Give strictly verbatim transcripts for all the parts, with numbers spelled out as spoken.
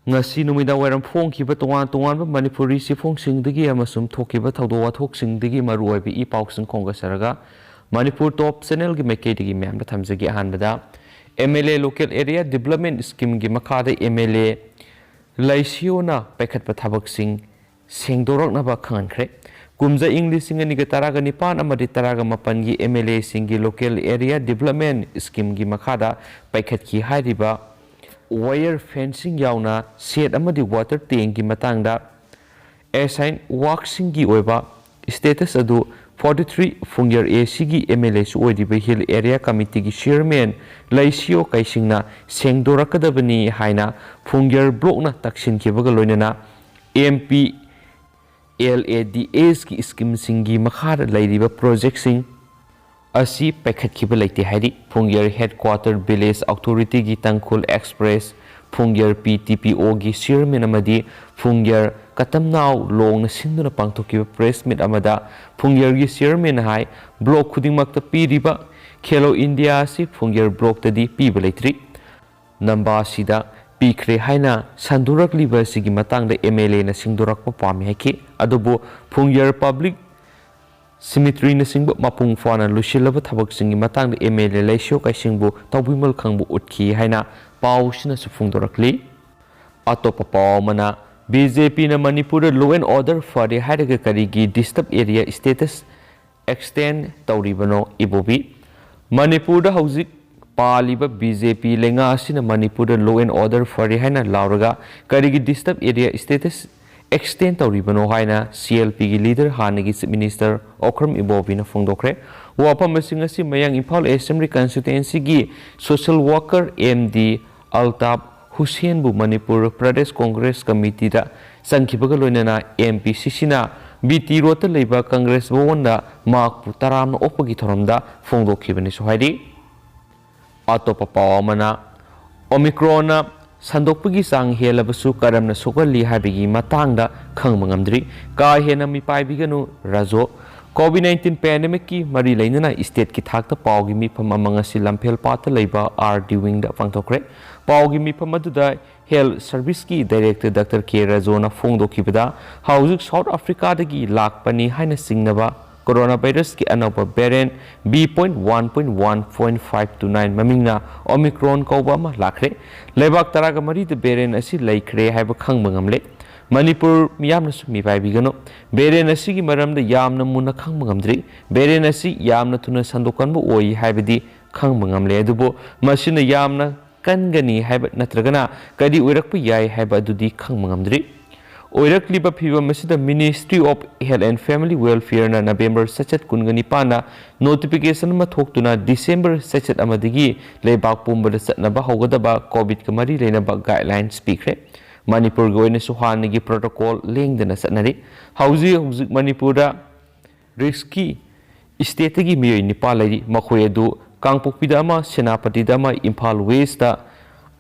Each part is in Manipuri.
ꯉꯁꯤ ꯅꯨꯃꯤꯗꯥꯡ ꯋꯥꯏꯔꯝ ꯐꯣꯡꯈꯤꯕ ꯇꯣꯉꯥꯟ ꯇꯣꯉꯥꯟꯕ ꯃꯅꯤꯄꯨꯔꯤ ꯆꯦꯐꯣꯡꯁꯤꯡꯗꯒꯤ ꯑꯃꯁꯨꯡ ꯊꯣꯛꯈꯤꯕ ꯊꯧꯗꯣꯛ ꯋꯥꯊꯣꯛꯁꯤꯡꯗꯒꯤ ꯃꯔꯨꯑꯣꯏꯕ ꯏ ꯄꯥꯎꯁꯤꯡ ꯈꯣꯝꯒꯠꯆꯔꯒ, ꯃꯅꯤꯄꯨꯔ ꯇꯣꯞ ꯆꯦꯅꯦꯜꯒꯤ ꯃꯥꯏꯀꯩꯗꯒꯤ ꯃꯌꯥꯝꯗ ꯊꯝꯖꯒꯦ꯫ ꯑꯍꯥꯟꯕꯗ, ꯑꯦꯝ ꯑꯦꯜ ꯑꯦ ꯂꯣꯀꯦꯜ ꯑꯦꯔꯤꯌꯥ ꯗꯤꯕꯂꯞꯃꯦꯟ ꯁ꯭ꯀꯤꯝꯒꯤ ꯃꯈꯥꯗ ꯑꯦꯝ ꯑꯦꯜ ꯑꯦ ꯂꯩꯁꯤꯌꯣꯅ ꯄꯥꯏꯈꯠꯄ ꯊꯕꯛꯁꯤꯡ ꯁꯦꯡꯗꯣꯔꯛꯅꯕ ꯈꯪꯍꯟꯈ꯭ꯔꯦ꯫ ꯀꯨꯝꯖꯥ ꯏꯪ ꯂꯤꯁꯤꯡ ꯑꯅꯤꯒ ꯇꯔꯥꯒ ꯅꯤꯄꯥꯟ ꯑꯃꯗꯤ ꯇꯔꯥꯒ ꯃꯥꯄꯟꯒꯤ ꯑꯦꯝ ꯑꯦꯜ ꯑꯦꯁꯤꯡꯒꯤ ꯂꯣꯀꯦꯜ ꯑꯦꯔꯤꯌꯥ ꯗꯤꯕꯂꯞꯃꯦꯟ ꯁ꯭ꯀꯤꯝꯒꯤ ꯃꯈꯥꯗ ꯄꯥꯏꯈꯠꯈꯤ ꯍꯥꯏꯔꯤꯕ ꯋꯥꯌꯔ ꯐꯦꯟꯁꯤꯡ ꯌꯥꯎꯅ ꯁꯦꯠ ꯑꯃꯗꯤ ꯋꯥꯇꯔ ꯇꯦꯡꯀꯤ ꯃꯇꯥꯡꯗ ꯑꯦꯁꯥꯏꯟ ꯋꯥꯔꯛꯁꯤꯡꯒꯤ ꯑꯣꯏꯕ ꯁ꯭ꯇꯦꯇꯁ ꯑꯗꯨ ꯐꯣꯔꯇꯤ ꯊ꯭ꯔꯤ ꯐꯨꯡꯌꯔ ꯑꯦ ꯁꯤꯒꯤ ꯑꯦꯝ ꯑꯦꯜ ꯑꯦꯁꯨ ꯑꯣꯏꯔꯤꯕ ꯍꯤꯜ ꯑꯦꯔꯤꯌꯥ ꯀꯃꯤꯇꯤꯒꯤ ꯆꯤꯌꯔꯃꯦꯟ ꯂꯩꯁꯤꯌꯣ ꯀꯩꯁꯤꯡꯅ ꯁꯦꯡꯗꯣꯔꯛꯀꯗꯕꯅꯤ ꯍꯥꯏꯅ ꯐꯨꯡꯌꯔ ꯕ꯭ꯂꯣꯛꯅ ꯇꯛꯁꯤꯟꯈꯤꯕꯒ ꯂꯣꯏꯅꯅ ꯑꯦꯝ ꯄꯤ ꯑꯦꯜ ꯑꯦ ꯗꯤ ꯑꯦꯁꯀꯤ ꯁ꯭ꯀꯤꯝꯁꯤꯡꯒꯤ ꯃꯈꯥꯗ ꯂꯩꯔꯤꯕ ꯄ꯭ꯔꯣꯖꯦꯛꯁꯤꯡ ꯑꯁꯤ ꯄꯥꯏꯈꯠꯈꯤꯕ ꯂꯩꯇꯦ ꯍꯥꯏꯔꯤ꯫ ꯐꯨꯡꯌꯔ ꯍꯦꯗꯀ꯭ꯋꯥꯇꯔ ꯚꯤꯂꯦꯖ ꯑꯣꯊꯣꯔꯤꯇꯤꯒꯤ ꯇꯥꯡꯈꯨꯜ ꯑꯦꯛꯁꯄ꯭ꯔꯦꯁ, ꯐꯨꯡꯌꯔ ꯄꯤ ꯇꯤ ꯄꯤ ꯑꯣꯒꯤ ꯆꯤꯌꯔꯃꯦꯟ ꯑꯃꯗꯤ ꯐꯨꯡꯌꯔ ꯀꯇꯝꯅꯥꯎ ꯂꯣꯡꯅ ꯁꯤꯟꯗꯨꯅ ꯄꯥꯡꯊꯣꯛꯈꯤꯕ ꯄ꯭ꯔꯦꯁ ꯃꯤꯠ ꯑꯃꯗ ꯐꯨꯡꯌꯔꯒꯤ ꯆꯤꯌꯔꯃꯦꯟ ꯍꯥꯏ ꯕ꯭ꯂꯣꯛ ꯈꯨꯗꯤꯡꯃꯛꯇ ꯄꯤꯔꯤꯕ ꯈꯦꯂꯣ ꯏꯟꯗꯤꯌꯥ ꯑꯁꯤ ꯐꯨꯡꯌꯔ ꯕ꯭ꯂꯣꯛꯇꯗꯤ ꯄꯤꯕ ꯂꯩꯇ꯭ꯔꯤ꯫ ꯅꯝꯕꯥꯁꯤꯗ ꯄꯤꯈ꯭ꯔꯦ ꯍꯥꯏꯅ ꯁꯟꯗꯣꯔꯛꯂꯤꯕ ꯑꯁꯤꯒꯤ ꯃꯇꯥꯡꯗ ꯑꯦꯝ ꯑꯦꯜ ꯑꯦꯅ ꯁꯦꯡꯗꯣꯔꯛꯄ ꯄꯥꯝꯃꯤ ꯍꯥꯏꯈꯤ꯫ ꯑꯗꯨꯕꯨ ꯐꯨꯡꯌꯔ ꯄꯕ꯭ꯂꯤꯛ ꯁꯤꯃꯤꯇ꯭ꯔꯤꯅꯆꯤꯡꯕ ꯃꯄꯨꯡ ꯐꯥꯅ ꯂꯣꯏꯁꯤꯜꯂꯕ ꯊꯕꯛꯁꯤꯡꯒꯤ ꯃꯇꯥꯡꯗ ꯑꯦꯝ ꯑꯦꯜ ꯑꯦ ꯂꯩꯁꯤꯌꯣ ꯀꯩꯁꯤꯡꯕꯨ ꯇꯧꯕꯤꯃꯜ ꯈꯪꯕ ꯎꯠꯈꯤ ꯍꯥꯏꯅ ꯄꯥꯎꯁꯤꯅꯁꯨ ꯐꯣꯡꯗꯣꯔꯛꯂꯤ꯫ ꯑꯇꯣꯞꯄ ꯄꯥꯎ ꯑꯃꯅ, ꯕꯤ ꯖꯦ ꯄꯤꯅ ꯃꯅꯤꯄꯨꯔꯗ law and order ꯐꯔꯦ ꯍꯥꯏꯔꯒ ꯀꯔꯤꯒꯤ ꯗꯤꯁꯇꯔꯕ ꯑꯦꯔꯤꯌꯥ ꯁ꯭ꯇꯦꯇꯁ ꯑꯦꯛꯁꯇꯦꯟ ꯇꯧꯔꯤꯕꯅꯣ? ꯏꯕꯣꯕꯤ, ꯃꯅꯤꯄꯨꯔꯗ ꯍꯧꯖꯤꯛ ꯄꯥꯜꯂꯤꯕ ꯕꯤ ꯖꯦ ꯄꯤ ꯂꯩꯉꯥꯛ ꯑꯁꯤꯅ ꯃꯅꯤꯄꯨꯔꯗ law and order ꯐꯔꯦ ꯍꯥꯏꯅ ꯂꯥꯎꯔꯒ ꯀꯔꯤꯒꯤ ꯗꯤꯁꯇꯔꯕ ꯑꯦꯔꯤꯌꯥ ꯁ꯭ꯇꯦꯇꯁ ꯑꯦꯛꯁꯇꯦꯟ ꯇꯧꯔꯤꯕꯅꯣ ꯍꯥꯏꯅ ꯁꯤ ꯑꯦꯜ ꯄꯤꯒꯤ ꯂꯤꯗꯔ ꯍꯥꯟꯅꯒꯤ ꯆꯤꯐ ꯃꯤꯅꯤꯁꯇꯔ ꯑꯣꯀ꯭ꯔꯝ ꯏꯕꯣꯕꯤꯅ ꯐꯣꯡꯗꯣꯛꯈ꯭ꯔꯦ꯫ ꯋꯥꯐꯝ ꯑꯁꯤꯡ ꯑꯁꯤ ꯃꯌꯥꯡ ꯏꯝꯐꯥꯜ ꯑꯦꯁꯦꯝꯕ꯭ꯂꯤ ꯀꯟꯁꯇꯤꯇ꯭ꯋꯦꯟꯁꯤꯒꯤ social worker M D Altaf ꯍꯨꯁꯦꯟꯕꯨ ꯃꯅꯤꯄꯨꯔ ꯄ꯭ꯔꯗꯦꯁ ꯀꯣꯡꯒ꯭ꯔꯦꯁ ꯀꯃꯤꯇꯤꯗ ꯆꯪꯈꯤꯕꯒ ꯂꯣꯏꯅꯅ ꯑꯦꯝ ꯄꯤ ꯁꯤ ꯁꯤꯅ ꯕꯤ ꯇꯤ ꯔꯣꯗꯇ ꯂꯩꯕ ꯀꯪꯒ꯭ꯔꯦꯁ ꯚꯋꯟꯗ ꯃꯍꯥꯛꯄꯨ ꯇꯔꯥꯝꯅ ꯑꯣꯛꯄꯒꯤ ꯊꯧꯔꯝꯗ ꯐꯣꯡꯗꯣꯛꯈꯤꯕꯅꯤꯁꯨ ꯍꯥꯏꯔꯤ꯫ ꯑꯇꯣꯞꯄ ꯄꯥꯎ ꯑꯃꯅ, ꯑꯣꯃꯤꯀ꯭ꯔꯣꯟꯅ ꯁꯟꯗꯣꯛꯄꯒꯤ ꯆꯥꯡ ꯍꯦꯜꯂꯕꯁꯨ ꯀꯔꯝꯅ ꯁꯣꯛꯍꯜꯂꯤ ꯍꯥꯏꯕꯒꯤ ꯃꯇꯥꯡꯗ ꯈꯪꯕ ꯉꯝꯗ꯭ꯔꯤ꯫ ꯀꯥ ꯍꯦꯟꯅ ꯃꯤꯄꯥꯏꯕꯤꯒꯅꯨ, ꯔꯥꯖꯣ꯫ ꯀꯣꯚꯤꯗ ꯅꯥꯏꯟꯇꯤꯟ ꯄꯦꯟꯗꯦꯃꯤꯛꯀꯤ ꯃꯔꯤ ꯂꯩꯅꯅ ꯁ꯭ꯇꯦꯠꯀꯤ ꯊꯥꯛꯇ ꯄꯥꯎꯒꯤ ꯃꯤꯐꯝ ꯑꯃ ꯉꯁꯤ ꯂꯝꯐꯦꯜꯄꯥꯠꯇ ꯂꯩꯕ ꯑꯥꯔ ꯗꯤ ꯋꯤꯡꯗ ꯄꯥꯡꯊꯣꯛꯈ꯭ꯔꯦ꯫ ꯄꯥꯎꯒꯤ ꯃꯤꯐꯝ ꯑꯗꯨꯗ Health Serviceꯀꯤ Director Doctor K Rajoꯅ ꯐꯣꯡꯗꯣꯛꯈꯤꯕꯗ, ꯍꯧꯖꯤꯛ South Africaꯗꯒꯤ ꯂꯥꯛꯄꯅꯤ ꯍꯥꯏꯅ ꯆꯤꯡꯅꯕ coronavirusꯀꯤ ꯑꯅꯧꯕ variant B point one point one point five two nine ꯃꯃꯤꯡꯅ Omicron ꯀꯧꯕ ꯑꯃ ꯂꯥꯛꯈ꯭ꯔꯦ꯫ ꯂꯩꯕꯥꯛ ꯇꯔꯥꯒ ꯃꯔꯤꯗ variant ꯑꯁꯤ ꯂꯩꯈ꯭ꯔꯦ ꯍꯥꯏꯕ ꯈꯪꯕ ꯉꯝꯂꯦ꯫ ꯃꯅꯤꯄꯨꯔ ꯃꯤꯌꯥꯝꯅꯁꯨ ꯃꯤꯄꯥꯏꯕꯤꯒꯅꯨ꯫ Variant ꯑꯁꯤꯒꯤ ꯃꯔꯝꯗ ꯌꯥꯝꯅ ꯃꯨꯟꯅ ꯈꯪꯕ ꯉꯝꯗ꯭ꯔꯤ꯫ Variant ꯑꯁꯤ ꯌꯥꯝꯅ ꯊꯨꯅ ꯁꯟꯗꯣꯛꯀꯟꯕ ꯑꯣꯏ ꯍꯥꯏꯕꯗꯤ ꯈꯪꯕ ꯉꯝꯂꯦ, ꯑꯗꯨꯕꯨ ꯃꯁꯤꯅ ꯌꯥꯝꯅ ꯀꯟꯒꯅꯤ ꯍꯥꯏꯕ ꯅꯠꯇ꯭ꯔꯒꯅ ꯀꯔꯤ ꯑꯣꯏꯔꯛꯄ ꯌꯥꯏ ꯍꯥꯏꯕ ꯑꯗꯨꯗꯤ ꯈꯪꯕ ꯉꯝꯗ꯭ꯔꯤ꯫ ꯑꯣꯏꯔꯛꯂꯤꯕ ꯐꯤꯚꯝ ꯑꯁꯤꯗ Ministry of Health and Family Welfareꯅ November ꯆꯩꯆꯠ ꯀꯨꯟꯒ ꯅꯤꯄꯥꯟꯗ notification ꯑꯃ ꯊꯣꯛꯇꯨꯅ December ꯆꯩꯆꯠ ꯑꯃꯗꯒꯤ ꯂꯩꯕꯥꯛ ꯄꯨꯝꯕꯗ ꯆꯠꯅꯕ ꯍꯧꯒꯗꯕ COVIDꯀ ꯃꯔꯤ ꯂꯩꯅꯕ guidelines ꯄꯤꯈ꯭ꯔꯦ꯫ ꯃꯅꯤꯄꯨꯔꯒꯤ ꯑꯣꯏꯅꯁꯨ ꯍꯥꯟꯅꯒꯤ protocol ꯂꯦꯡꯗꯅ ꯆꯠꯅꯔꯤ꯫ ꯍꯧꯖꯤꯛ ꯍꯧꯖꯤꯛ ꯃꯅꯤꯄꯨꯔꯗ riskꯀꯤ stateꯇꯒꯤ ꯃꯤꯑꯣꯏ ꯅꯤꯄꯥꯟ ꯂꯩꯔꯤ꯫ ꯃꯈꯣꯏ ꯑꯗꯨ ꯀꯥꯡꯄꯣꯛꯄꯤꯗ ꯑꯃ, ꯁꯦꯅꯥꯄꯇꯤꯗ ꯑꯃ, ꯏꯝꯐꯥꯜ Westꯇ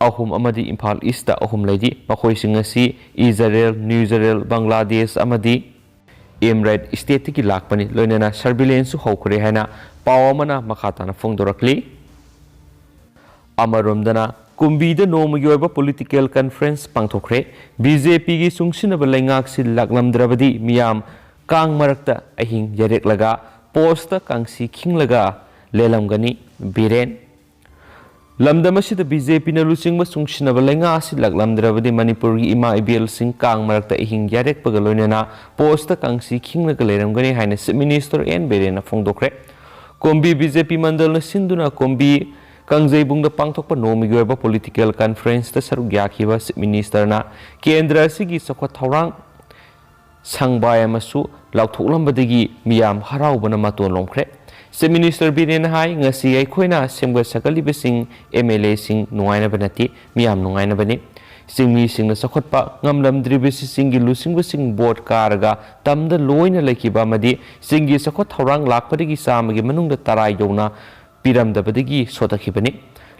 ꯑꯍꯨꯝ ꯑꯃꯗꯤ ꯏꯝꯐꯥꯜ Eastꯇ ꯑꯍꯨꯝ ꯂꯩꯔꯤ꯫ ꯃꯈꯣꯏꯁꯤꯡ ꯑꯁꯤ ꯏꯖꯔꯦꯜ, ꯅ꯭ꯌꯨꯖꯔꯦꯜ, ꯕꯪꯒ꯭ꯂꯥꯗꯦꯁ ꯑꯃꯗꯤ ꯏꯃꯔꯦꯠ stateꯇꯒꯤ ꯂꯥꯛꯄꯅꯤ꯫ ꯂꯣꯏꯅꯅ surveillanceꯁꯨ ꯍꯧꯈ꯭ꯔꯦ ꯍꯥꯏꯅ ꯄꯥꯎ ꯑꯃꯅ ꯃꯈꯥ ꯇꯥꯅ ꯐꯣꯡꯗꯣꯔꯛꯂꯤ꯫ ꯑꯃꯔꯣꯝꯗꯅ ꯀꯨꯝꯕꯤꯗ ꯅꯣꯡꯃꯒꯤ ꯑꯣꯏꯕ political conference ꯄꯥꯡꯊꯣꯛꯈ꯭ꯔꯦ꯫ BJPꯒꯤ ꯆꯨꯡꯁꯤꯟꯅꯕ ꯂꯩꯉꯥꯛꯁꯤ ꯂꯥꯛꯂꯝꯗ꯭ꯔꯕꯗꯤ ꯃꯤꯌꯥꯝ ꯀꯥꯡ ꯃꯔꯛꯇ ꯑꯍꯤꯡ ꯌꯥꯔꯦꯛꯂꯒ, postꯇ ꯀꯥꯡꯁꯤ ꯈꯤꯡꯂꯒ ꯂꯦꯜꯂꯝꯒꯅꯤ꯫ ꯕꯤꯔꯦꯟ꯫ ꯂꯝꯗꯝ ꯑꯁꯤꯗ BJPꯅ ꯂꯨꯆꯤꯡꯕ ꯆꯨꯡꯁꯤꯟꯅꯕ ꯂꯩꯉꯥꯛ ꯑꯁꯤ ꯂꯥꯛꯂꯝꯗ꯭ꯔꯕꯗꯤ ꯃꯅꯤꯄꯨꯔꯒꯤ ꯏꯃꯥ ꯏꯕꯦꯜꯁꯤꯡ ꯀꯥꯡ ꯃꯔꯛꯇ ꯑꯍꯤꯡ ꯌꯥꯔꯦꯛꯄꯒ ꯂꯣꯏꯅꯅ postꯇ ꯀꯥꯡꯁꯤ ꯈꯤꯡꯂꯒ ꯂꯩꯔꯝꯒꯅꯤ ꯍꯥꯏꯅ Chief Minister ꯑꯦꯟ ꯕꯤꯔꯦꯟꯅ ꯐꯣꯡꯗꯣꯛꯈ꯭ꯔꯦ꯫ ꯀꯨꯝꯕꯤ BJP ꯃꯟꯗꯜꯅ ꯁꯤꯟꯗꯨꯅ ꯀꯨꯝꯕꯤ ꯀꯥꯡꯖꯩꯕꯨꯡꯗ ꯄꯥꯡꯊꯣꯛꯄ ꯅꯣꯡꯃꯒꯤ ꯑꯣꯏꯕ political conferenceꯇ ꯁꯔꯨꯛ ꯌꯥꯈꯤꯕ Chief Ministerꯅ ꯀꯦꯟꯗ꯭ꯔ ꯑꯁꯤꯒꯤ ꯆꯥꯎꯈꯠ ꯊꯧꯔꯥꯡ ꯁꯪꯕꯥꯏ ꯑꯃꯁꯨ ꯂꯥꯎꯊꯣꯛꯂꯝꯕꯗꯒꯤ ꯃꯤꯌꯥꯝ ꯍꯔꯥꯎꯕꯅ ꯃꯇꯣꯟ ꯂꯣꯝꯈ꯭ꯔꯦ꯫ Chief Minister ꯕꯤꯔꯦꯟꯅ ꯍꯥꯏ, ꯉꯁꯤ ꯑꯩꯈꯣꯏꯅ ꯁꯦꯝꯒꯠ ꯁꯥꯒꯠꯂꯤꯕꯁꯤꯡ MLAꯁꯤꯡ ꯅꯨꯡꯉꯥꯏꯅꯕ ꯅꯠꯇꯦ, ꯃꯤꯌꯥꯝ ꯅꯨꯡꯉꯥꯏꯅꯕꯅꯤ꯫ ꯆꯤꯡꯃꯤꯁꯤꯡꯅ ꯆꯥꯎꯈꯠꯄ ꯉꯝꯂꯝꯗ꯭ꯔꯤꯕꯁꯤ ꯆꯤꯡꯒꯤ ꯂꯨꯆꯤꯡꯕꯁꯤꯡ vote ꯀꯥꯔꯒ ꯇꯝꯗ ꯂꯣꯏꯅ ꯂꯩꯈꯤꯕ ꯑꯃꯗꯤ ꯆꯤꯡꯒꯤ ꯆꯥꯎꯈꯠ ꯊꯧꯔꯥꯡ ꯂꯥꯛꯄꯗꯒꯤ ꯆꯥꯝꯃꯒꯤ ꯃꯅꯨꯡꯗ ꯇꯔꯥ ꯌꯧꯅ ꯄꯤꯔꯝꯗꯕꯗꯒꯤ ꯁꯣꯊꯈꯤꯕꯅꯤ꯫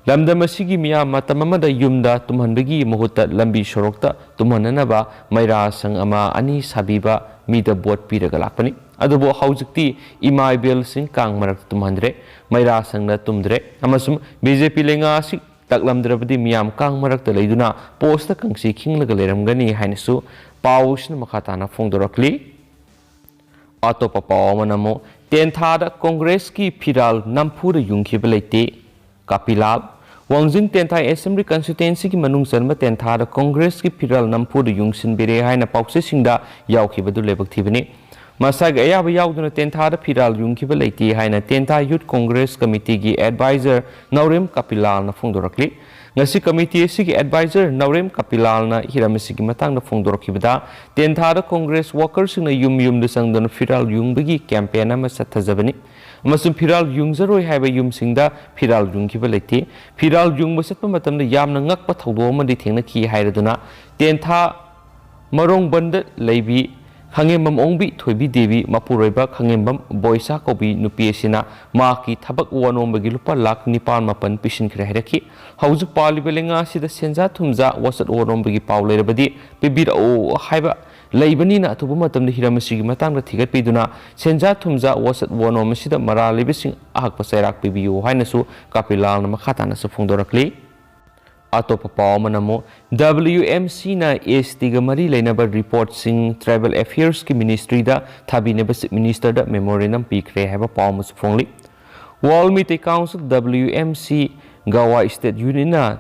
ꯂꯝꯗꯝ ꯑꯁꯤꯒꯤ ꯃꯤꯌꯥꯝ ꯃꯇꯝ ꯑꯃꯗ ꯌꯨꯝꯗ ꯇꯨꯝꯍꯟꯕꯒꯤ ꯃꯍꯨꯠꯇ ꯂꯝꯕꯤ ꯁꯣꯔꯣꯛꯇ ꯇꯨꯝꯍꯟꯅꯅꯕ ꯃꯩꯔꯥ ꯁꯪ ꯑꯃ ꯑꯅꯤ ꯁꯥꯕꯤꯕ ꯃꯤꯗ vote ꯄꯤꯔꯒ ꯂꯥꯛꯄꯅꯤ꯫ ꯑꯗꯨꯕꯨ ꯍꯧꯖꯤꯛꯇꯤ ꯏꯃꯥ ꯏꯕꯦꯜꯁꯤꯡ ꯀꯥꯡ ꯃꯔꯛꯇ ꯇꯨꯝꯍꯟꯗ꯭ꯔꯦ, ꯃꯩꯔꯥ ꯁꯪꯗ ꯇꯨꯝꯗ꯭ꯔꯦ ꯑꯃꯁꯨꯡ BJP ꯂꯩꯉꯥꯛ ꯑꯁꯤ ꯇꯛꯂꯝꯗ꯭ꯔꯕꯗꯤ ꯃꯤꯌꯥꯝ ꯀꯥꯡ ꯃꯔꯛꯇ ꯂꯩꯗꯨꯅ ꯄꯣꯁꯇ ꯀꯥꯡꯁꯤ ꯈꯤꯡꯂꯒ ꯂꯩꯔꯝꯒꯅꯤ ꯍꯥꯏꯅꯁꯨ ꯄꯥꯎꯁꯤꯅ ꯃꯈꯥ ꯇꯥꯅ ꯐꯣꯡꯗꯣꯔꯛꯂꯤ꯫ ꯑꯇꯣꯞꯄ ꯄꯥꯎ ꯑꯃꯅ ꯑꯃꯨꯛ ꯇꯦꯟꯊꯥꯗ ꯀꯣꯡꯒ꯭ꯔꯦꯁꯀꯤ ꯐꯤꯔꯥꯜ ꯅꯝꯐꯨꯗ ꯌꯨꯡꯈꯤꯕ ꯂꯩꯇꯦ꯫ ꯀꯥꯄꯤꯂꯥꯜ꯫ ꯋꯥꯡꯖꯤꯡ ꯇꯦꯟꯊꯥ ꯑꯦꯁꯦꯝꯕ꯭ꯂꯤ ꯀꯟꯁꯇꯤꯇ꯭ꯋꯦꯟꯁꯤꯒꯤ ꯃꯅꯨꯡ ꯆꯟꯕ ꯇꯦꯟꯊꯥꯗ ꯀꯣꯡꯒ꯭ꯔꯦꯁꯀꯤ ꯐꯤꯔꯥꯜ ꯅꯝꯐꯨꯗ ꯌꯨꯡꯁꯤꯟꯕꯤꯔꯦ ꯍꯥꯏꯅ ꯄꯥꯎꯆꯦꯁꯤꯡꯗ ꯌꯥꯎꯈꯤꯕꯗꯨ ꯂꯥꯏꯕꯛ ꯊꯤꯕꯅꯤ꯫ ꯃꯁꯥꯒꯤ ꯑꯌꯥꯕ ꯌꯥꯎꯗꯨꯅ ꯇꯦꯟꯊꯥꯗ ꯐꯤꯔꯥꯜ ꯌꯨꯡꯈꯤꯕ ꯂꯩꯇꯦ ꯍꯥꯏꯅ ꯇꯦꯟꯊꯥ ꯌꯨꯠ ꯀꯣꯡꯒ꯭ꯔꯦꯁ ꯀꯃꯤꯇꯤꯒꯤ ꯑꯦꯗꯚꯥꯏꯖꯔ ꯅꯥꯎꯔꯦꯝ ꯀꯥꯄꯤꯂꯥꯜꯅ ꯐꯣꯡꯗꯣꯔꯛꯂꯤ꯫ ꯉꯁꯤ ꯀꯃꯤꯇꯤ ꯑꯁꯤꯒꯤ ꯑꯦꯗꯚꯥꯏꯖꯔ ꯅꯥꯎꯔꯦꯝ ꯀꯥꯄꯤꯂꯥꯜꯅ ꯍꯤꯔꯝ ꯑꯁꯤꯒꯤ ꯃꯇꯥꯡꯗ ꯐꯣꯡꯗꯣꯔꯛꯈꯤꯕꯗ, ꯇꯦꯟꯊꯥꯗ ꯀꯣꯡꯒ꯭ꯔꯦꯁ ꯋꯥꯀꯔꯁꯤꯡꯅ ꯌꯨꯝ ꯌꯨꯝꯗ ꯆꯪꯗꯨꯅ ꯐꯤꯔꯥꯜ ꯌꯨꯡꯕꯒꯤ ꯀꯦꯝꯄꯦꯟ ꯑꯃ ꯆꯠꯊꯖꯕꯅꯤ ꯑꯃꯁꯨꯡ ꯐꯤꯔꯥꯜ ꯌꯨꯡꯖꯔꯣꯏ ꯍꯥꯏꯕ ꯌꯨꯝꯁꯤꯡꯗ ꯐꯤꯔꯥꯜ ꯌꯨꯡꯈꯤꯕ ꯂꯩꯇꯦ꯫ ꯐꯤꯔꯥꯜ ꯌꯨꯡꯕ ꯆꯠꯄ ꯃꯇꯝꯗ ꯌꯥꯝꯅ ꯉꯛꯄ ꯊꯧꯗꯣꯛ ꯑꯃꯗꯤ ꯊꯦꯡꯅꯈꯤ ꯍꯥꯏꯔꯗꯨꯅ, ꯇꯦꯟꯊꯥ ꯃꯔꯣꯡꯕꯟꯗ ꯂꯩꯕꯤ ꯈꯥꯉꯦꯝꯕꯝ ꯑꯣꯡꯕꯤ ꯊꯣꯏꯕꯤ ꯗꯦꯕꯤ ꯃꯄꯨꯔꯣꯏꯕ ꯈꯥꯉꯦꯝꯕꯝ ꯕꯣꯏꯁꯥ ꯀꯧꯕꯤ ꯅꯨꯄꯤ ꯑꯁꯤꯅ ꯃꯍꯥꯛꯀꯤ ꯊꯕꯛ ꯑꯣꯅꯣꯝꯕꯒꯤ ꯂꯨꯄꯥ ꯂꯥꯈ ꯅꯤꯄꯥꯟ ꯃꯥꯄꯟ ꯄꯤꯁꯤꯟꯈ꯭ꯔꯦ ꯍꯥꯏꯔꯛꯈꯤ꯫ ꯍꯧꯖꯤꯛ ꯄꯥꯜꯂꯤꯕ ꯂꯩꯉꯥꯛ ꯑꯁꯤꯗ ꯁꯦꯟꯖꯥ ꯊꯨꯝꯖꯥ, ꯋꯥꯆꯠ ꯋꯥꯅꯣꯝꯕꯒꯤ ꯄꯥꯎ ꯂꯩꯔꯕꯗꯤ ꯄꯤꯕꯤꯔꯛꯎ ꯍꯥꯏꯕ ꯂꯩꯕꯅꯤꯅ, ꯑꯊꯨꯕ ꯃꯇꯝꯗ ꯍꯤꯔꯝ ꯑꯁꯤꯒꯤ ꯃꯇꯥꯡꯗ ꯊꯤꯒꯠꯄꯤꯗꯨꯅ ꯁꯦꯟꯖꯥ ꯊꯨꯝꯖꯥ, ꯋꯥꯆꯠ ꯋꯥꯅꯣꯝ ꯑꯁꯤꯗ ꯃꯔꯥꯜ ꯂꯩꯕꯁꯤꯡ ꯑꯍꯛꯄ ꯆꯩꯔꯥꯛ ꯄꯤꯕꯤꯌꯨ ꯍꯥꯏꯅꯁꯨ ꯀꯥꯄꯤꯂꯥꯜꯅ ꯃꯈꯥ ꯇꯥꯅꯁꯨ ꯐꯣꯡꯗꯣꯔꯛꯂꯤ꯫ ꯑꯇꯣꯞꯄ ꯄꯥꯎ ꯑꯃꯅ ꯑꯃꯨꯛ, W M C ꯅ S T ꯒ ꯃꯔꯤ ꯂꯩꯅꯕ ꯔꯤꯄꯣꯔꯠꯁꯤꯡ Tribal Affairs ꯀꯤ Ministry ꯗ ꯊꯥꯕꯤꯅꯕ Chief Minister ꯗ memorandum ꯄꯤꯈ꯭ꯔꯦ ꯍꯥꯏꯕ ꯄꯥꯎ ꯑꯃꯁꯨ ꯐꯣꯡꯂꯤ꯫ World Meitei Council, W M C, Gawai State Union ꯅ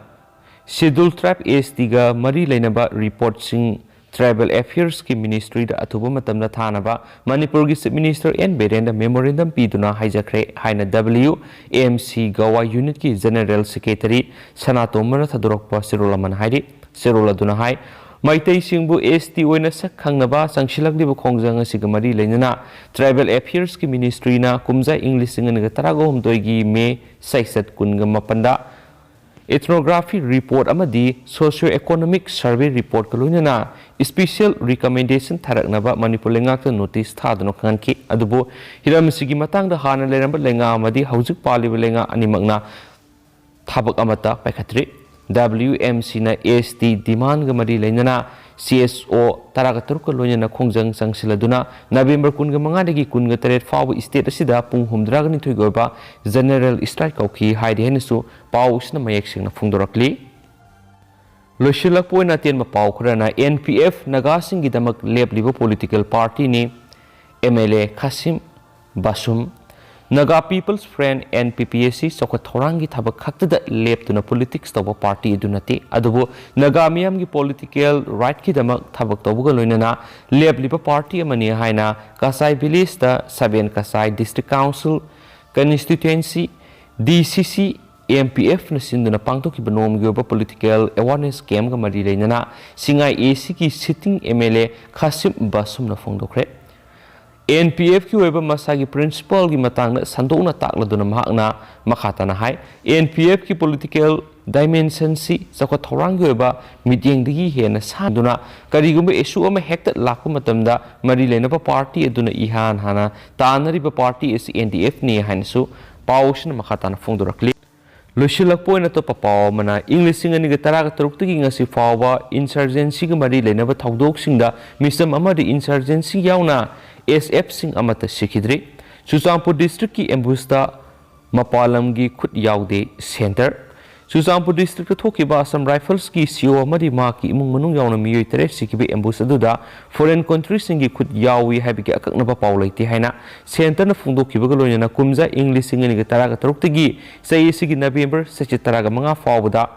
Scheduled Tribe S T ꯒ ꯃꯔꯤ ꯂꯩꯅꯕ ꯔꯤꯄꯣꯔꯠꯁꯤꯡ Tribal Affairs ꯀꯤ Ministry ꯗ ꯑꯊꯨꯕ ꯃꯇꯝꯗ ꯊꯥꯅꯕ ꯃꯅꯤꯄꯨꯔꯒꯤ Chief Minister N ꯕꯤꯔꯦꯟꯗ memorandum ꯄꯤꯗꯨꯅ ꯍꯥꯏꯖꯈ꯭ꯔꯦ ꯍꯥꯏꯅ W M C Gawai Unit ꯀꯤ General Secretary ꯁꯅꯥꯇꯣꯝꯕꯅ ꯊꯥꯗꯣꯔꯛꯄ ꯆꯦꯔꯣꯜ ꯑꯃꯅ ꯍꯥꯏꯔꯤ꯫ ꯆꯦꯔꯣꯜ ꯑꯗꯨꯅ ꯍꯥꯏ, ꯃꯩꯇꯩꯁꯤꯡꯕꯨ S T ꯑꯣꯏꯅ ꯁꯛ ꯈꯪꯅꯕ ꯆꯪꯁꯤꯜꯂꯛꯂꯤꯕ ꯈꯣꯡꯖꯪ ꯑꯁꯤꯒ ꯃꯔꯤ ꯂꯩꯅꯅ Tribal Affairs ꯀꯤ Ministry ꯅ ꯀꯨꯝꯖꯥ ꯏꯪ ꯂꯤꯁꯤꯡ ꯑꯅꯤꯒ ꯇꯔꯥꯒ ꯍꯨꯝꯗꯣꯏꯒꯤ ꯃꯦ ꯆꯩꯆꯠ ꯀꯨꯟꯒ ꯃꯥꯄꯟꯗ Ethnography Report ꯑꯃꯗꯤ Socio Economic Survey Report ꯀ ꯂꯣꯏꯅꯅ Special Recommendation ꯊꯥꯔꯛꯅꯕ ꯃꯅꯤꯄꯨꯔ ꯂꯩꯉꯥꯛꯇ notice ꯊꯥꯗꯨꯅ ꯈꯪꯍꯟꯈꯤ꯫ ꯑꯗꯨꯕꯨ ꯍꯤꯔꯝ ꯑꯁꯤꯒꯤ ꯃꯇꯥꯡꯗ ꯍꯥꯟꯅ ꯂꯩꯔꯝꯕ ꯂꯩꯉꯥꯛ ꯑꯃꯗꯤ ꯍꯧꯖꯤꯛ ꯄꯥꯜꯂꯤꯕ ꯂꯩꯉꯥꯛ ꯑꯅꯤꯃꯛꯅ ꯊꯕꯛ ꯑꯃꯠꯇ ꯄꯥꯏꯈꯠꯇ꯭ꯔꯤ꯫ W M C ꯅ S T demand ꯒ ꯃꯔꯤ ꯂꯩꯅꯅ ꯁꯤ ꯑꯦꯁ ꯑꯣ ꯇꯔꯥꯒ ꯇꯔꯨꯛꯀ ꯂꯣꯏꯅꯅ ꯈꯣꯡꯖꯪ ꯆꯪꯁꯤꯜꯂꯗꯨꯅ ꯅꯕꯦꯝꯕꯔ ꯀꯨꯟꯒ ꯃꯉꯥꯗꯒꯤ ꯀꯨꯟꯒ ꯇꯔꯦꯠ ꯐꯥꯎꯕ ꯁ꯭ꯇꯦꯠ ꯑꯁꯤꯗ ꯄꯨꯡ ꯍꯨꯝꯐꯨꯇꯔꯥꯒ ꯅꯤꯊꯣꯏꯒꯤ ꯑꯣꯏꯕ ꯖꯦꯅꯔꯦꯜ ꯁ꯭ꯇ꯭ꯔꯥꯏꯛ ꯀꯧꯈꯤ ꯍꯥꯏꯔꯤ ꯍꯥꯏꯅꯁꯨ ꯄꯥꯎ ꯑꯁꯤꯅ ꯃꯌꯦꯛ ꯁꯦꯡꯅ ꯐꯣꯡꯗꯣꯔꯛꯂꯤ꯫ ꯂꯣꯏꯁꯤꯜꯂꯛꯄ ꯑꯣꯏꯅ ꯑꯇꯦꯟꯕ ꯄꯥꯎ ꯈꯔꯅ, ꯑꯦꯟ ꯄꯤ ꯑꯦꯐ ꯅꯥꯒꯥꯁꯤꯡꯒꯤꯗꯃꯛ ꯂꯦꯞꯂꯤꯕ ꯄꯣꯂꯤꯇꯤꯀꯦꯜ ꯄꯥꯔꯇꯤꯅꯤ꯫ M L A Khashim Vashum. Naga people's front, N P P ꯑꯁꯤ ꯆꯥꯎꯈꯠ ꯊꯧꯔꯥꯡꯒꯤ ꯊꯕꯛ ꯈꯛꯇꯗ ꯂꯦꯞꯇꯨꯅ ꯄꯣꯂꯤꯇꯤꯛꯁ ꯇꯧꯕ ꯄꯥꯔꯇꯤ ꯑꯗꯨ ꯅꯠꯇꯦ, ꯑꯗꯨꯕꯨ ꯅꯥꯒꯥ ꯃꯤꯌꯥꯝꯒꯤ ꯄꯣꯂꯤꯇꯤꯀꯦꯜ ꯔꯥꯏꯠꯀꯤꯗꯃꯛ ꯊꯕꯛ ꯇꯧꯕꯒ ꯂꯣꯏꯅꯅ ꯂꯦꯞꯂꯤꯕ ꯄꯥꯔꯇꯤ ꯑꯃꯅꯤ ꯍꯥꯏꯅ ꯀꯁꯥꯏ ꯚꯤꯂꯦꯖꯇ ꯁꯕꯦꯟ ꯀꯁꯥꯏ ꯗꯤꯁꯇ꯭ꯔꯤꯛ ꯀꯥꯎꯟꯁꯤꯜ ꯀꯟꯁꯇꯤꯇ꯭ꯋꯦꯟꯁꯤ, ꯗꯤ ꯁꯤ ꯁꯤ, ꯑꯦꯝ ꯄꯤ ꯑꯦꯐꯅ ꯁꯤꯟꯗꯨꯅ ꯄꯥꯡꯊꯣꯛꯈꯤꯕ ꯅꯣꯡꯃꯒꯤ ꯑꯣꯏꯕ ꯄꯣꯂꯤꯇꯤꯀꯦꯜ ꯑꯦꯋꯥꯔꯅꯦꯁ ꯀꯦꯝꯒ ꯃꯔꯤ ꯂꯩꯅꯅ ꯁꯤꯡꯉꯥꯏ ꯑꯦ ꯁꯤꯒꯤ sitting M L A Khashim ꯕꯥꯁꯨꯝꯅ ꯐꯣꯡꯗꯣꯛꯈ꯭ꯔꯦ꯫ ꯑꯦꯟ ꯄꯤ ꯑꯦꯐꯀꯤ ꯑꯣꯏꯕ ꯃꯁꯥꯒꯤ ꯄ꯭ꯔꯤꯟꯁꯤꯄꯜꯒꯤ ꯃꯇꯥꯡꯗ ꯁꯟꯗꯣꯛꯅ ꯇꯥꯛꯂꯗꯨꯅ ꯃꯍꯥꯛꯅ ꯃꯈꯥ ꯇꯥꯅ ꯍꯥꯏ, ꯑꯦꯟ ꯄꯤ ꯑꯦꯐꯀꯤ ꯄꯣꯂꯤꯇꯤꯀꯦꯜ ꯗꯥꯏꯃꯦꯟꯁꯟꯁꯤ ꯆꯥꯎꯈꯠ ꯊꯧꯔꯥꯡꯒꯤ ꯑꯣꯏꯕ ꯃꯤꯠꯌꯦꯡꯗꯒꯤ ꯍꯦꯟꯅ ꯁꯥꯡꯗꯨꯅ ꯀꯔꯤꯒꯨꯝꯕ ꯏꯁꯨ ꯑꯃ ꯍꯦꯛꯇ ꯂꯥꯛꯄ ꯃꯇꯝꯗ ꯃꯔꯤ ꯂꯩꯅꯕ ꯄꯥꯔꯇꯤ ꯑꯗꯨꯅ ꯏꯍꯥꯟ ꯍꯥꯟꯅ ꯇꯥꯟꯅꯔꯤꯕ ꯄꯥꯔꯇꯤ ꯑꯁꯤ ꯑꯦꯟ ꯗꯤ ꯑꯦꯐꯅꯤ ꯍꯥꯏꯅꯁꯨ ꯄꯥꯎ ꯑꯁꯤꯅ ꯃꯈꯥ ꯇꯥꯅ ꯐꯣꯡꯗꯣꯔꯛꯂꯤ꯫ ꯂꯣꯏꯁꯤꯜꯂꯛꯄ ꯑꯣꯏꯅ ꯑꯇꯣꯞꯄ ꯄꯥꯎ ꯑꯃꯅ, ꯏꯪ ꯂꯤꯁꯤꯡ ꯑꯅꯤꯒ ꯇꯔꯥꯒ ꯇꯔꯨꯛꯇꯒꯤ ꯉꯁꯤ ꯐꯥꯎꯕ ꯏꯟꯁꯔꯖꯦꯟꯁꯤꯒ ꯃꯔꯤ ꯂꯩꯅꯕ ꯊꯧꯗꯣꯛꯁꯤꯡꯗ ꯃꯤꯆꯝ ꯑꯃꯗꯤ ꯏꯟꯁꯔꯖꯦꯟꯁꯤ ꯌꯥꯎꯅ ꯑꯦꯁ ꯑꯦꯐꯁꯤꯡ ꯑꯃꯠꯇ ꯁꯤꯈꯤꯗ꯭ꯔꯤ꯫ ꯆꯨꯔꯆꯥꯟꯄꯨꯔ ꯗꯤꯁꯇ꯭ꯔꯤꯛꯀꯤ ꯑꯦꯝꯕꯨꯁꯇ ꯃꯄꯥꯟ ꯂꯝꯒꯤ ꯈꯨꯠ ꯌꯥꯎꯗꯦ, ꯁꯦꯟꯇꯔ꯫ ꯆꯨꯔꯆꯥꯟꯄꯨꯔ ꯗꯤꯁꯇ꯭ꯔꯤꯛꯇ ꯊꯣꯛꯈꯤꯕ ꯑꯁꯥꯝ ꯔꯥꯏꯐꯜꯁꯀꯤ ꯁꯤ ꯑꯣ ꯑꯃꯗꯤ ꯃꯍꯥꯛꯀꯤ ꯏꯃꯨꯡ ꯃꯅꯨꯡ ꯌꯥꯎꯅ ꯃꯤꯑꯣꯏ ꯇꯔꯦꯠ ꯁꯤꯈꯤꯕ ꯑꯦꯝꯕꯨꯁ ꯑꯗꯨꯗ ꯐꯣꯔꯦꯟ ꯀꯟꯇ꯭ꯔꯤꯁꯤꯡꯒꯤ ꯈꯨꯠ ꯌꯥꯎꯏ ꯍꯥꯏꯕꯒꯤ ꯑꯀꯛꯅꯕ ꯄꯥꯎ ꯂꯩꯇꯦ ꯍꯥꯏꯅ ꯁꯦꯟꯇꯔꯅ ꯐꯣꯡꯗꯣꯛꯈꯤꯕꯒ ꯂꯣꯏꯅꯅ ꯀꯨꯝꯖꯥ ꯏꯪ ꯂꯤꯁꯤꯡ ꯑꯅꯤꯒ ꯇꯔꯥꯒ ꯇꯔꯨꯛꯇꯒꯤ ꯆꯍꯤ ꯑꯁꯤꯒꯤ ꯅꯕꯦꯝꯕꯔ ꯆꯩꯆꯠ ꯇꯔꯥꯒ ꯃꯉꯥ ꯐꯥꯎꯕꯗ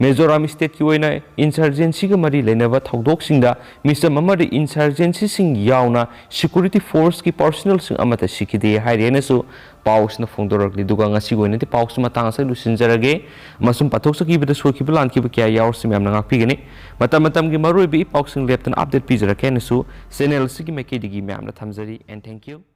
ꯃꯤꯖꯣꯔꯥꯝ ꯁ꯭ꯇꯦꯠꯀꯤ ꯑꯣꯏꯅ ꯏꯟꯁꯔꯖꯦꯟꯁꯤꯒ ꯃꯔꯤ ꯂꯩꯅꯕ ꯊꯧꯗꯣꯛꯁꯤꯡꯗ ꯃꯤꯆꯝ ꯑꯃꯗꯤ ꯏꯟꯁꯔꯖꯦꯟꯁꯤꯁꯤꯡ ꯌꯥꯎꯅ ꯁꯦꯀ꯭ꯌꯨꯔꯤꯇꯤ ꯐꯣꯔꯁꯀꯤ ꯄꯥꯔꯁꯣꯅꯦꯜꯁꯤꯡ ꯑꯃꯠꯇ ꯁꯤꯈꯤꯗꯦ ꯍꯥꯏꯔꯤ ꯍꯥꯏꯅꯁꯨ ꯄꯥꯎꯁꯤꯅ ꯐꯣꯡꯗꯣꯔꯛꯂꯤ꯫ ꯑꯗꯨꯒ ꯉꯁꯤꯒꯤ ꯑꯣꯏꯅꯗꯤ ꯄꯥꯎꯁꯤ ꯃꯇꯥꯡ ꯑꯁꯤꯗ ꯂꯣꯏꯁꯤꯟꯖꯔꯒꯦ꯫ ꯑꯃꯁꯨꯡ ꯄꯥꯊꯣꯛꯆꯈꯤꯕꯗ ꯁꯣꯏꯈꯤꯕ ꯂꯥꯟꯈꯤꯕ ꯀꯌꯥ ꯌꯥꯎꯔꯁꯨ ꯃꯌꯥꯝꯅ ꯉꯥꯛꯄꯤꯒꯅꯤ꯫ ꯃꯇꯝ ꯃꯇꯝꯒꯤ ꯃꯔꯨꯑꯣꯏꯕ ꯏ ꯄꯥꯎꯁꯤꯡ ꯂꯦꯞꯇꯅ ꯑꯞꯗꯦꯠ ꯄꯤꯖꯔꯛꯀꯦ ꯍꯥꯏꯅꯁꯨ ꯆꯦꯅꯦꯜ ꯑꯁꯤꯒꯤ ꯃꯥꯏꯀꯩꯗꯒꯤ ꯃꯌꯥꯝꯅ ꯊꯝꯖꯔꯤ꯫ And thank you꯫